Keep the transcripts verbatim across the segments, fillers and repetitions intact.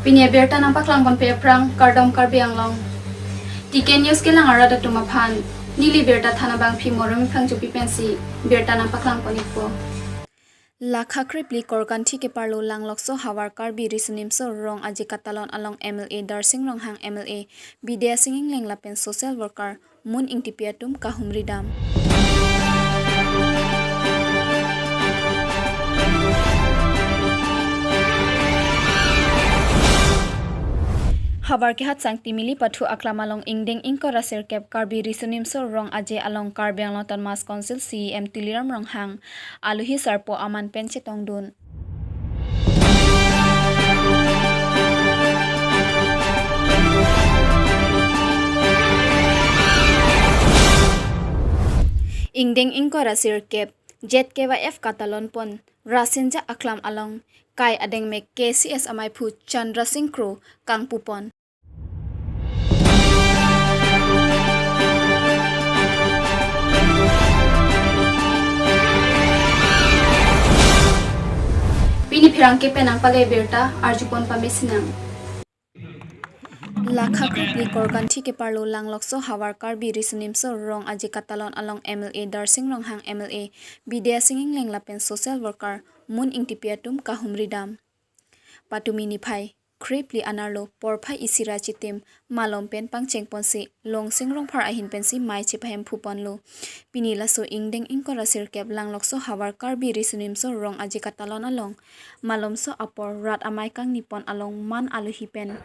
Pini abirta nangpaklang ponpe aphrang, kardom Karbi Anglong. T K News kelang arat atum aphan, neli birta thanbangpi Moremi Phangchopi pensi birta nangpaklang pon-ikpo. Lakha krephli korkanthi keparlo Langlokso havar Karbi Riso Nimso Rong Aje katalon along M L A Darsing Ronghang, M L A Bidya Sing Engleng lapen social worker Mun Ingtipi atum kahumri dam. Havar kehat Sangti Mili Pathu aklam along ingdeng ingkoi ra sirkep Karbi Riso Nimso Rong Aje along Karbi Anglong Autonomous Council C E M Tuliram Ronghang alohi sarpo aman pen chetongdun. Ingdeng ingkoi ra sirkep Z K Y F katalon pon Rasinja aklam along kai adengmek K C S amaiphu Chandra Sing Kro kangpu pon. Pini pherangke pen nangpale birta arjupon pamesinang. Lakha krephli korkanthi keparlo Langlokso havar Karbi Riso Nimso Rong Aje katalon along M L A Darsing Ronghang, M L A Bidya Sing Engleng lapen social worker Mun Ingtipi atum kahumri dam. Patumi niphai krephli anerlo porphai isi ra chitim malom pen pangcheng ponsi Longsing Rongphar ahin pensi mei chepahemphu ponlo. Pini laso ingdeng ingkoi ra sirkep Langlokso havar Karbi Riso Nimso Rong Aje katalon along malomso apor rat amei kangni pon along man alohi pen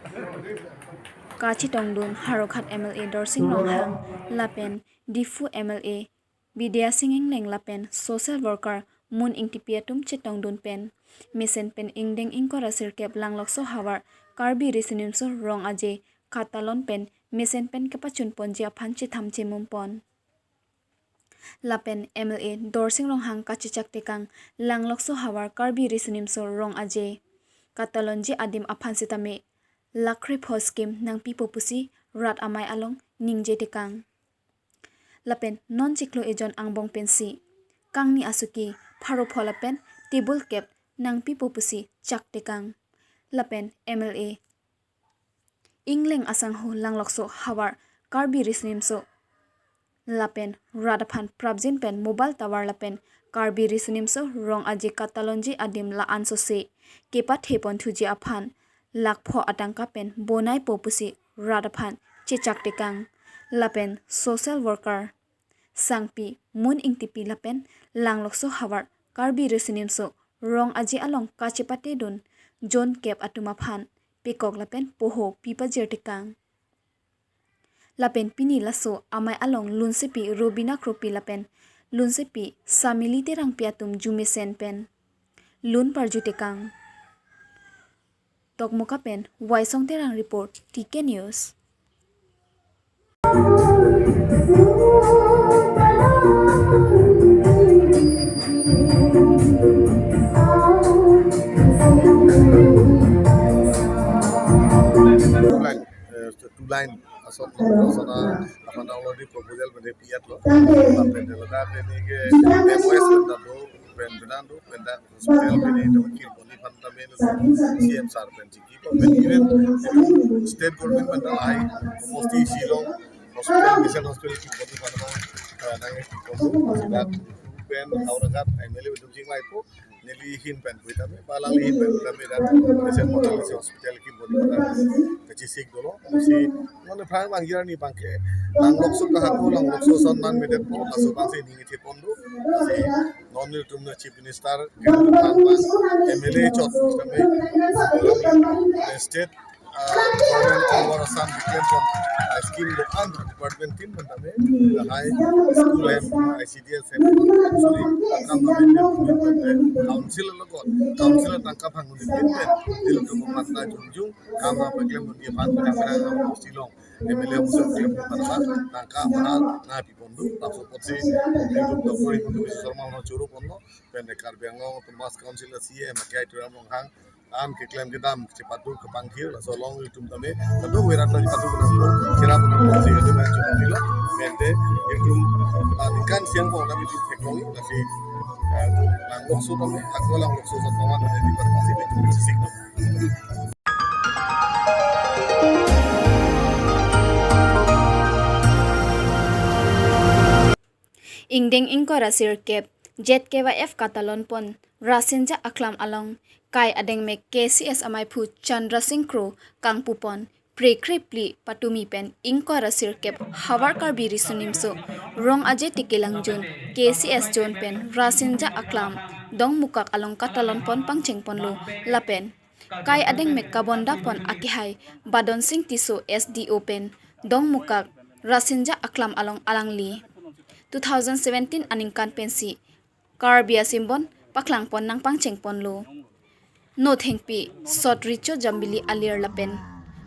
kachetongdun Howraghat M L A Darsing Ronghang lapen Diphu M L A Bidya Sing Engleng lapen social worker Mun Ingtipi atum chetongdun pen mesen pen ingdeng ingkoi ra sirkep Langlokso havar Karbi Riso Nimso Rong Aje katalon pen mesen pen kepachun ponji aphan chetham chemum pon. Lapen M L A Darsing Ronghang kachechak tekang Langlokso havar Karbi Riso Nimso Rong Aje katalonji adim aphan sitame lakh krepho scheme nangpipo pusi rat amei along ningje tekang. Lapen non chiklo ejon angbong pensi kangni asuki pharo pho lapen table kep nangpipo pusi chak tekang. Lapen M L A Engleng asangho Langlokso havar Karbi Riso Nimso lapen rat aphan prapjin pen mobile tower lapen Karbi Riso Nimso Rong Aje katalonji adim la-an sose kepathe ponthuji aphan lakh pho atangka pen bonaipo pusi rat aphan chechak tekang. Lapen social worker Sangpi Mun Ingtipi lapen Langlokso havar Karbi Riso Nimso Rong Aje along kachepatedun jonkep atum aphan pekok lapen poho pipajir tekang. Lapen pini laso amei along lunsepi Robina Kropi lapen lunsepi Samili Terangpi atum jumesen pen lun parju tekang. Tokmoka pen Waisong Terang report, T K News. Two line, eh, two line asok asona aphan already proposal pen pi-etlo. Lapen ladak ini ke M O S pen ta do, pen penan do, pen ta hospital pen ini do, kir pon aphan ta main C M sir pen chiki ko pen even state government pen ta lahai mostly Shillong hospital, mission hospital ki pon aphan ta, eh, nang ki pon do, sida pen Howraghat M L A pen chinglaipo, neli ahin pen pu tame, ba alangli ahin pen pu tame, dak mission hospital, hospital ki pon aphan ta kachesik dolo, si non aphrang abang arni abangke Langlokso kahako, Langlokso ason man medet po, laso abangsi ning ithepon do, si non nelitum Chief Minister, M L A chot, tame, state, ah, government of Assam declare pon, ah, scheme do-an department tin pen tame, high school hem, I C D S hem, sorry, akam tame, council logot, council tangka bang unit tin pen, nelitum aphan ta jongjung, kam nangpaklem unit aphan, Shillong M L A musuh klem aphan ta tangka aphan nangpipon do, laso apotsi nelitum Doctor Himanta Biswa Sarma aphan choro ponlo, pen Karbi Anglong Autonomous Council C E M Akhai Tuliram Ronghang an keklem kedam chepatu kepangthir, laso along nelitum tame kadokave rat ta chepatu kenangpo, cherap kenangpo si nelitum nangchoro ponlo, pen te nelitum, ah, ningkan siang pon tame nelitum theklong, lasi, ah, Langlokso tame, ako Langlokso ason man tame, nelitum si nelitum chesik do. Ingdeng ingkoi ra sirkep Z K Y F katalon pon Rasinja Aklam along kai adengmek K C S amaiphu Chandra Singh Kro kangpupon prekre phli patumi pen ingkoi ra sirkep Havar Karbi Riso Nimso Rong Aje Tikelangjun K C S Zone pen Rasinja Aklam Dongmukak along katalon pon pangcheng ponlo lapen kai adengmek kabonda pon akehai Badon Singh Tisso S D O pen Dongmukak Rasinja Aklam along alangli two thousand seventeen aningkan pensi Karbi asimbon paklang pon nangpangcheng ponlo. No thengpi sot richo jambili alir lapen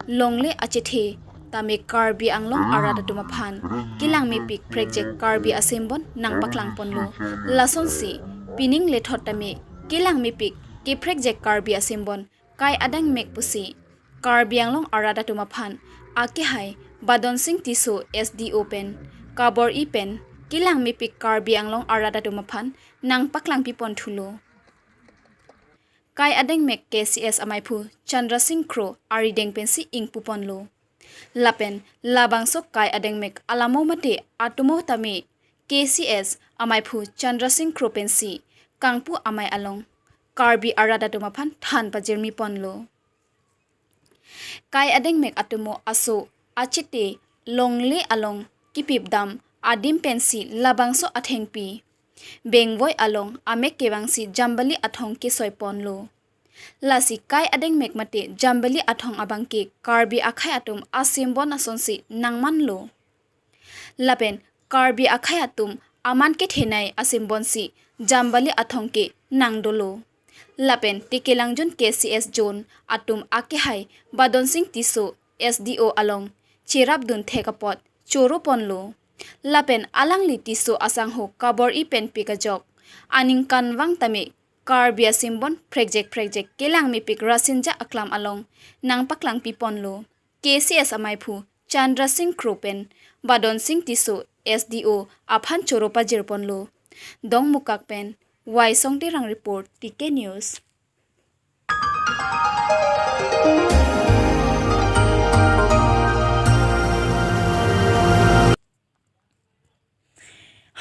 longle achethe tame Karbi Anglong arat atum aphan kelang mepik prekjek Karbi asimbon nangpaklang ponlo. Lasonsi pining lethot tame kelang mepik keprekjek Karbi asimbon kai adengmek pusi Karbi Anglong arat atum aphan akehai Badon Singh Tisso S D O pen kabor-i pen kelang mepik Karbi Anglong arat atum aphan nangpaklang pipon thulo. Kai adengmek K C S amaiphu Chandra Singh Kro arideng pensi ingpu ponlo. Lapen labangso kai adengmek alamo mate atomo tame K C S amaiphu Chandra Singh Kro pensi kangpu amei along Karbi arat atum aphan than pajirmi ponlo. Kai adengmek atomo aso achethe longle along kipip dam adim pensi labangso athengpi bengvoi along amek kevangsi jambili athong kesoi ponlo. Lasi kai adengmek mate jambili athong abangke Karbi akhei atum asimbon asonsi nangmanlo. Lapen Karbi akhei atum aman kethenei asimbonsi jambili athong ke nangdolo. Lapen Tikelangjun K C S Zone atum akehai Badon Singh Tisso S D O along cherapdun thek apot choro ponlo. Lapen alangli Tisso asangho kabor-i pen pik ajok aningkanvang tame Karbi asimbon prekjek prekjek kelang mepik Rasinja Aklam along nangpaklang piponlo. K C S amaiphu Chandra Singh Kro pen Badon Singh Tisso S D O aphan choro pajir ponlo. Dongmukak pen Waisong Terang report, T K News.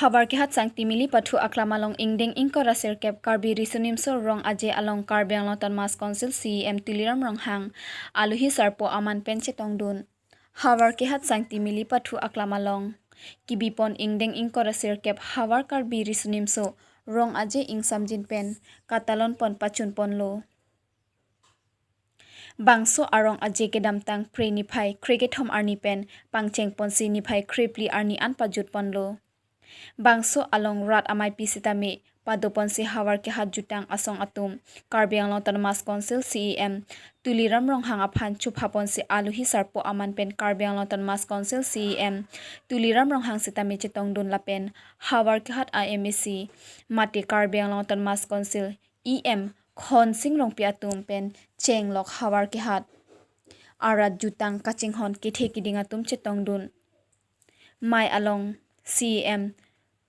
Havarkehat Sangti Mili Pathu Aklam along ingdeng ingkoi ra sirkep Karbi Riso Nimso Rong Aje along Karbi Anglong Autonomous Council C E M Tuliram Ronghang alohi sarpo aman pen chetongdun. Havarkehat Sangti Mili Pathu Aklam along kibipon ingdeng ingkoi ra sirkep Havar Karbi Riso Nimso Rong Aje ingsamjin pen katalon pon pachun ponlo. Bangso arong aje kedamtang Phre niphai krekethom arni pen pangcheng ponsi niphai krephli arni an pajut ponlo. Bangso along rat ameipi sitame pado ponsi Havarkehat jutang asong atum Karbi Anglong Autonomous Council C E M Tuliram Ronghang aphan chupha ponsi alohi sarpo aman pen Karbi Anglong Autonomous Council C E M Tuliram Ronghang sitame chetongdun lapen Havarkehat a M A C mate Karbi Anglong Autonomous Council E M Khonsing Rongpi atum pen chenglok Havarkehat arat jutang kachinghon kethe kiding atum chetongdun. Mei along C E M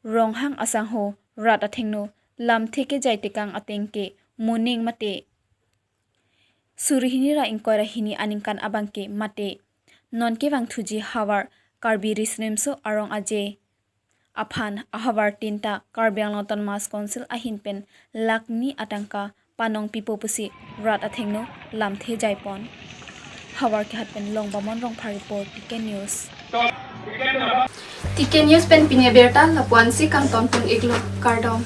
Ronghang asangho rat athengno lamthe kejai tekang ateng ke moning mate suri hini ra ingkoi ra hini aningkan abangke mate non kevangthuji Havar Karbi Riso Nimso Arong Aje aphan ahavar tinta Karbi Anglong Autonomous Council ahin pen lakh ni atangka panong pipo pusi rat athengno lamthe jaipon. Havarkehat pen Longbamon Rongphar report, T K News. T K News pen pini abirta lapuansi kangton pon-iklo, kardom.